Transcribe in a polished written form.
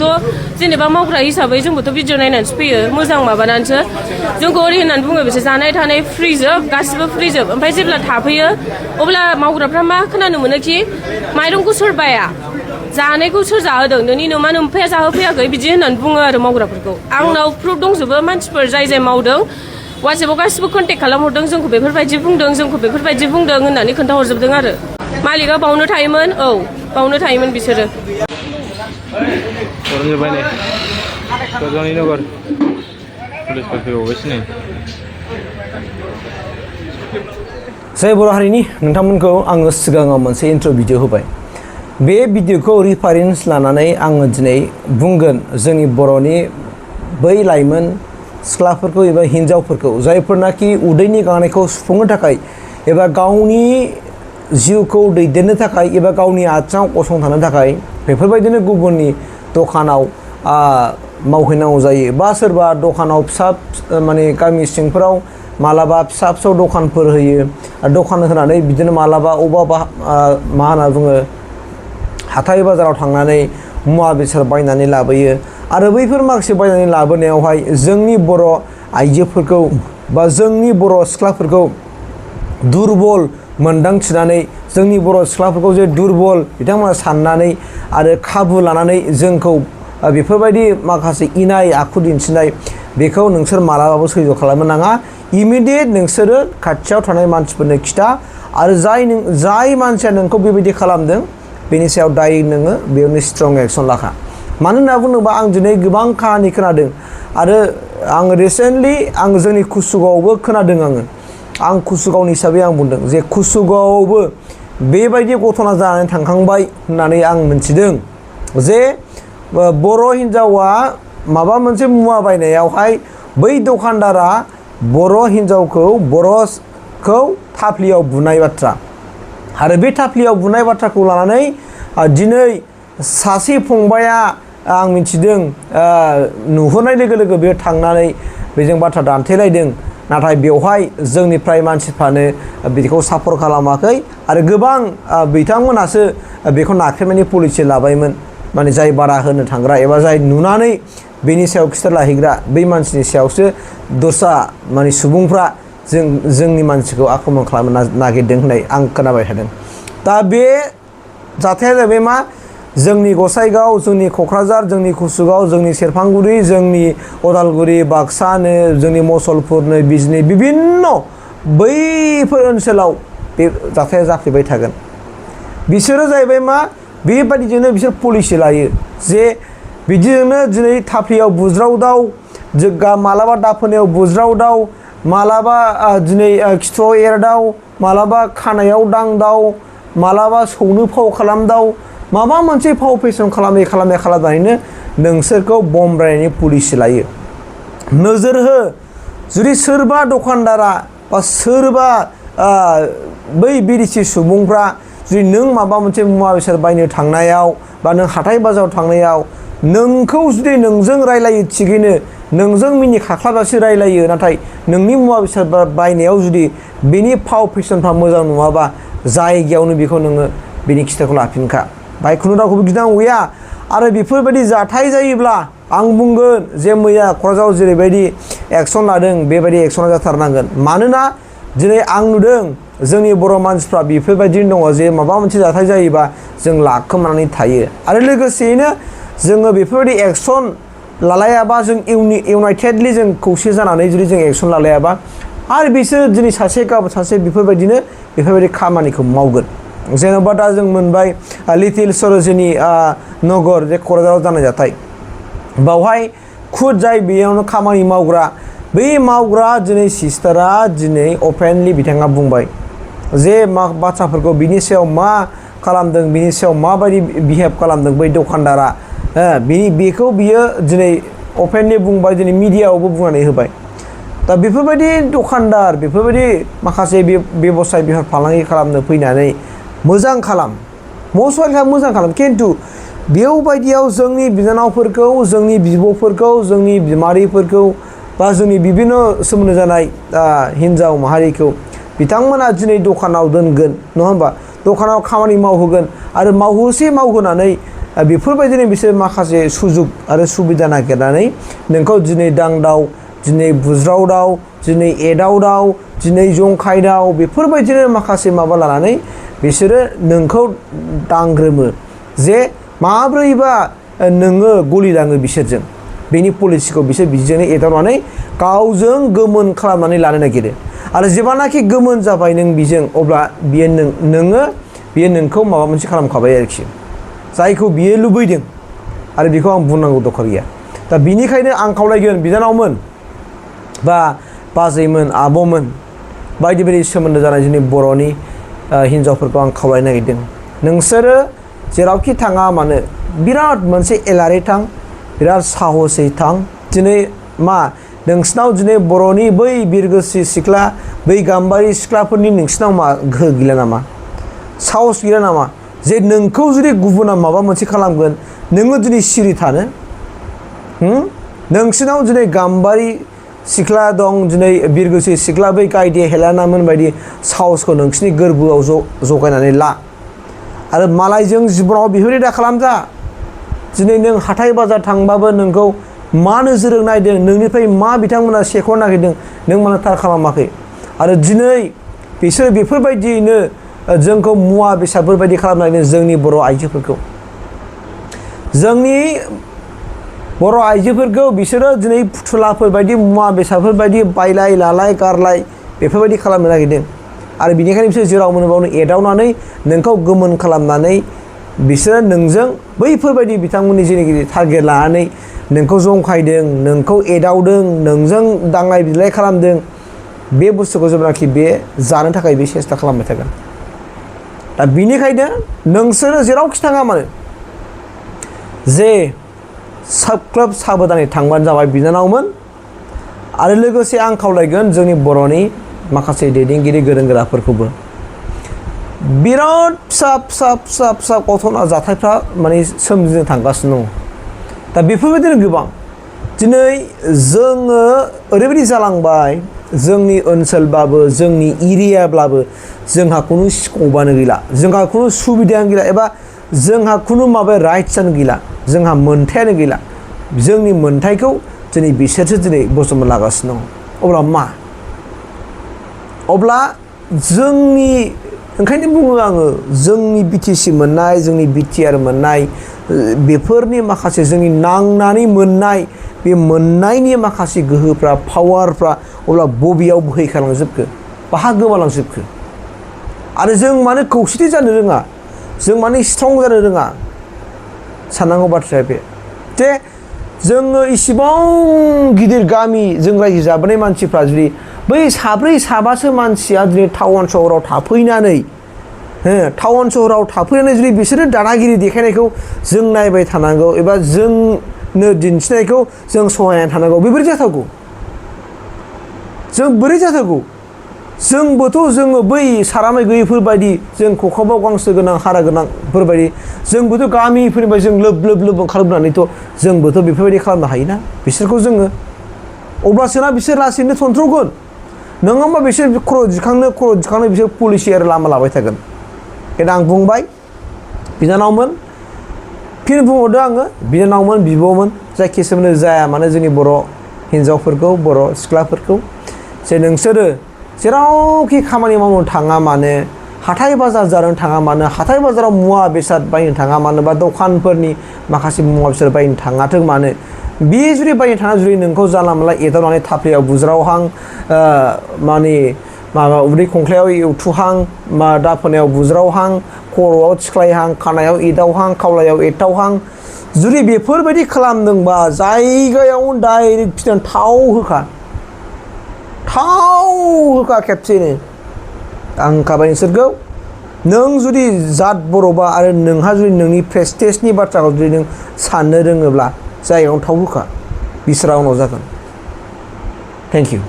जोंबोथ' जेनेबा मावग्रा हिसाबै जोंबोथ' भिडिअ नायनानैसो फैयो मोजां माबानानैसो जोंखौ ओरै होननानै बुङो बिसोर जानाय थानाय फ्रिजोब गासिबो फ्रिजोब ओमफ्राय जेब्ला थाफैयो अब्ला मावग्राफ्रा मा खोनानो मोनोखि माइरंखौ सोर बाया जानायखौ सोर जाहोदों नोंनि नोमा नोमफाया जाहोफैयाखै बिदि होननानै बुङो आरो मावग्राफोरखौ आंनाव प्रुफ दंजोबो मानसिफोर जाय मावदों वाट्सएपाव गासिबो कन्टेक्ट खालामहरदों जोंखौ बेफोरबायदि बुंदों जोंखौ बेफोरबायदि बुंदों होननानै खोन्थाहरजोबदों आरो मालिकआ बावनो थायोमोन औ बावनो थायोमोन बिसोरो जय बर' हारिनि नोंथांमोनखौ आङो सिगाङाव मोनसे इन्ट्र' भिडिअ होबाय बे भिडिअखौ रिफारेन्स लानानै आङो दिनै बुंगोन जोंनि बर'नि बै लाइमोन सिख्लाफोरखौ एबा हिन्जावफोरखौ जायफोरनाखि उदैनि गांनायखौ सुफुंनो थाखाय एबा गावनि जिउखौ दैदेननो थाखाय एबा गावनि आथिङाव गसंथानो थाखाय बेफोरबायदिनो गुबुननि दखानाव मावहैनांगौ जायो बा सोरबा दखानाव फिसा माने गामि सिंफोराव मालाबा फिसा फिसौ दखानफोर होयो दखान होनानै बिदिनो मालाबा अबेबा मा होनना बुङो हाथाय बाजाराव थांनानै मुवा बेसाद बायनानै लाबोयो आरो बैफोर माखासे बायनानै लाबोनायावहाय जोंनि बर' आइजोफोरखौ बा जोंनि बर' सिख्लाफोरखौ दुरबल मोनदांथिनानै जोंनि बर' सिख्लाफोरखौ जे दुरबल बिथांमोना साननानै आरो खाबु लानानै जोंखौ बेफोरबायदि माखासे इनाय आखु दिन्थिनाय बेखौ नोंसोर मालाबाबो सैज' खालामनो नाङा इमिडियेट नोंसोरो खाथियाव थानाय मानसिफोरनो खिथा आरो जाय मानसिया नोंखौ बेबायदि खालामदों बेनि सायाव दाय नोङो बेयावनो स्ट्रं एक्सन लाखा मानो होनना बुङोबा आं दिनै गोबां काहानि खोनादों आरो आं रिसेन्टलि आं जोंनि कुसुगावआवबो खोनादों आं कुसुगावनि हिसाबै आं बुंदों जे कुसुगावआवबो बेबायदि घटना जानानै थांखांबाय होननानै आं मिथिदों जे बर' हिन्जावा माबा मोनसे मुवा बायनायावहाय बै दखानदारा बर' हिन्जावखौ बर'खौ थाफ्लियाव बुनाय बाथ्रा आरो बे थाफ्लियाव बुनाय बाथ्राखौ लानानै दिनै सासे फंबाया आं मिथिदों नुहुरनाय लोगो लोगो बेयो थांनानै बेजों बाथ्रा दान्थेलायदों नाथाय बेवहाय जोंनिफ्राय मानसिफ्रानो बेखौ सापर्ट खालामाखै आरो गोबां बिथांमोनासो बेखौ नाख्रेबनायनि पलिसि लाबायमोन माने जाय बारा होनो थांग्रा एबा जाय नुनानै बेनि सायाव खिथेर लाहैग्रा बै मानसिनि सायावसो दस्रा माने सुबुंफ्रा जोंनि मानसिखौ आक्रमण खालामनो नागिरदों होननाय आं खोनाबाय थादों दा बे जाथाया जाहैबाय मा जोंनि गसाइगाव जोंनि क'क्राझार जोंनि कुसुगाव जोंनि सेरफांगुरि जोंनि उदालगुरि बाक्सानो जोंनि मसलपुरनो बिजनि बिभिन्न बैफोर ओनसोलाव बे जाथाया जाफ्लेबाय थागोन बिसोरो जाहैबाय मा बेबायदिजोंनो बिसोर पलिसि लायो जे बिदिजोंनो दिनै थाफ्लियाव बुज्रावदाव मालाबा दाफोनायाव बुज्रावदाव मालाबा दिनै खिथुआव एरदाव मालाबा खानायाव दांदाव मालाबा सौनो फाव खालामदाव माबा मोनसे फाव फेसन खालामनानैनो नोंसोरखौ बमब्रायनायनि पलिसि लायो नोजोर हो जुदि सोरबा दखानदारा बा सोरबा बै बिदेसि सुबुंफ्रा जुदि नों माबा मोनसे मुवा बेसाद बायनो थांनायाव बा नों हाथाय बाजाराव थांनायाव नोंखौ जुदि नोंजों रायलायो थिगैनो नोंजों मिनि खाख्लाबजासे रायलायो नाथाय नोंनि मुवा बेसाद बायनायाव जुदि बेनि फाव फेसनफ्रा मोजां नङाबा जायगायावनो बेखौ नोङो बेनि खिथाखौ लाफिनखा बाहाय खुनु रावखौबो गिनांगौ गैया आरो बेफोरबायदि जाथाय जायोब्ला आं बुंगोन जे मैया क'क्राझाराव जेरैबायदि एक्सन लादों बेबायदि एक्सना जाथारनांगोन मानोना दिनै आं नुदों जोंनि बर' मानसिफ्रा बेफोरबायदिनो दङ जे माबा मोनसे जाथाय जायोबा जों लाखोमानानै थायो आरो लोगोसेयैनो जोङो बेफोरबायदि एक्सन लालायाबा जों इउनाइटेडलि जों खौसे जानानै जुदि जों एक्सन लालायाबा आरो बिसोर दिनै सासे गाबोन सासे बेफोरबायदि खामानिखौ मावगोन जेन'बा दा जों मोनबाय लिटिल सरोजिनी नगर जे क'क्राझाराव जानाय जाथाय बावहाय खुद जाय बेयावनो खामानि मावग्रा बै मावग्रा दिनै सिस्टारा दिनै अपेनलि बिथाङा बुंबाय जे मा बाथ्राफोरखौ बिनि सायाव मा खालामदों बिनि सायाव माबायदि बिहेभ खालामदों बै दखानदारा बेखौ बियो दिनै अपेनलि बुंबाय दिनै मिडियायावबो बुंनानै होबाय दा बेफोरबायदि दखानदार बेफोरबायदि माखासे बेबसाय बेफार फालांगि खालामनो फैनानै मोजां खालाम मोजां खालाम खिन्थु बेवबायदियाव जोंनि बिनानावफोरखौ जोंनि बिब'फोरखौ जोंनि बिमादैफोरखौ बा जोंनि बिभिन्न सोमोन्दो जानाय हिन्जाव माहारिखौ बिथांमोना दिनै दखानाव दोनगोन नङा होमबा दखानाव खामानि मावहोगोन आरो मावहोनानै बेफोरबायदिनो बिसोर माखासे सुजुग आरो सुबिदा नागिरनानै नोंखौ दिनै दांदाव, दिनै बुज्रावदाव, दिनै एदावदाव, दिनै जंखायदाव, बेफोरबायदिनो माखासे माबा लानानै बिसोरो नोंखौ दांग्रोमो जे माब्रैबा नोङो गलिलाङो बिसोरजों। बेनि पलिसिखौ बिसोर बिदिजोंनो एदावनानै गावजों गोमोन खालामनानै लानो नागिरो। आरो जेब्लानाखि गोमोन जाबाय नों बिजों, अब्ला बियो बियो नोंखौ माबा मोनसे खालामखाबाय आरोखि, जायखौ बियो लुबैदों। आरो बेखौ आं बुंनांगौ दरखार गैया। दा बिनिखायनो आं खावलायगोन बिनानावमोन बा बाजैमोन, आब'मोन, बायदि बायदि सोमोन्दो जानाय जोंनि बर'नि हिन्जावफोरखौ आं खावलायनो नागिरदों, नोंसोरो जेरावखि थाङा मानो बिराद मोनसे एलारै थां, बिराद साहसै थां। दिनै नोंसिनाव दिनै बर'नि बै बिरगोस्रि सिख्ला, बै गाम्बारि सिख्लाफोरनि नोंसिनाव गोहो गैला नामा? साहस गैला नामा? जे नोंखौ जुदि गुबुना माबा मोनसे खालामगोन, नोङो दिनै सिरि थानो? नोंसिनाव दिनै गाम्बारि सिख्ला दं, दिनै बिरगोस्रि सिख्ला, बै गायदे हेलानामोन बायदि साहसखौ नोंसिनि गोरबोआव जगायनानै ला। आरो मालायजों जिबनाव बेफोरबायदि दा खालामजा। दिनै नों हाथाय बाजार थांबाबो नोंखौ मा नोजोरजों नायदों, नोंनिफ्राय मा बिथांमोना सेख'नो नागिरदों, नों मानो थार खालामाखै? आरो दिनै बिसोर बेफोरबायदियैनो जोंखौ मुवा बेसादफोर बायदि खालामनानै जोंनि बर' आइजोफोरखौ बिसोरो दिनै फुथुलाफोर बायदि, मुवा बेसादफोर बायदि बायलाय लालाय गारलाय बेफोरबायदि खालामनो नागिरदों। आरो बिनिखायनो बिसोर जेराव मोनो बावनो एदावनानै नोंखौ गोमोन खालामनानै बिसोरो नोंजों बैफोरबायदि बिथांमोननि जेनाखि टारगेट लानानै नोंखौ जंखायदों, नोंखौ एदावदों, नोंजों दांलाय बिलाय खालामदों, बे बुस्थुखौ जेब्लानाखि बे जानो थाखाय बे सेस्था खालामबाय थागोन। दा बिनिखायनो नोंसोरो जेरावखि थाङा मानो जे साख्लोब साबधानै थांबानो जाबाय बिनानावमोन। आरो लोगोसे आं खावलायगोन जोंनि बर'नि माखासे दैदेनगिरि गोरों गोराफोरखौबो, बिराद फिसा घटना जाथायफ्रा माने सोमजिनो थांगासिनो दङ। दा बेफोरबायदिनो गोबां दिनै जोङो ओरैबायदि जालांबाय, जोंनि ओनसोलबाबो जोंनि एरियाब्लाबो जोंहा खुनु स्क'पआनो गैला, जोंहा खुनु सुबिदायानो गैला, एबा जोंहा खुनु राइट्सआनो गैला, जोंहा मोन्थायानो गैला। जोंनि मोन्थायखौ दिनै बिसोरसो दिनै बजबना लागासिनो दङ। अब्ला ओंखायनो बुङो आङो, जोंनि BTC मोननाय, जोंनि BTR मोननाय, बेफोरनि माखासे जोंनि नांनानै मोननाय, बे मोननायनि माखासे गोहोफ्रा, पावारफ्रा अब्ला बबेयाव बोहैखालांजोबखो, बहा गोमालांजोबखो? आरो जों मानो खौसेथि जानो रोङा, जों मानो स्ट्रं जानो रोङा? साननांगौ बाथ्राया बे जे जोङो इसिबां गिदिर गामि, जों रायजो जाबोनाय मानसिफ्रा जुदि बै साब्रै साबासो मानसिया दिनै टाउन सहराव थाफैनानै जुदि बिसोरो दादागिरि देखायनायखौ जों नायबाय थानांगौ, एबा जोंनो दिन्थिनायखौ जों सहायनानै थानांगौ, बेबायदि जाथावगौ? जों बोरै जाथावगौ? जोङो बै सारामाय गैयैफोरबायदि, जों खखाबाव गांसो गोनां हारा गोनांफोरबायदि जोंबोथ' गामिफोरनिफ्राय जों लोब ओंखारबोनानैथ' जोंबोथ' बेफोरबायदि खालामनो हायोना बिसोरखौ जोङो। अब्लासोना बिसोर लासैनो थन्थ्र'गोन, नङाबा बिसोर खर' दिखांनो बिसोर पलिसि आरो लामा लाबाय थागोन। बेखायनो आं बुंबाय बिनानावमोन, फिन बुंहरदो आङो, बिनानावमोन, बिब'मोन, जायखि सोमोन्दो जाया मानो जोंनि बर' हिन्जावफोरखौ, बर' सिख्लाफोरखौ, जे नोंसोरो जेरावखि खामानि मावनो थाङा मानो, हाथाय बाजार जानो थाङा मानो, हाथाय बाजाराव मुवा बेसाद बायनो थाङा मानो, बा दखानफोरनि माखासे मुवा बेसाद बायनो थाङाथों मानो, बे जुदि बायनो थाङा जुदि नोंखौ जानला मोनला एदावनानै थाफ्लियाव बुज्रावहां, उदै खंख्लायाव एवथुहां, दाफोनायाव बुज्रावहां, खर'आव थिख्लायहां, खानायाव एदावहां, खावलायाव एरथावहां, जुदि बेफोरबायदि खालामदोंबा जायगायावनो डाइरेक्ट फिनानै थाव होखा खेबसेनो। आं होखाबाय नोंसोरखौ। नों जुदि जात बर'बा आरो नोंहा जुदि नोंनि प्रेस्टेजनि बाथ्राखौ जुदि नों साननो रोङोब्ला जायगायावनो थाव होखा, बिसोरा उनाव जागोन। Thank you.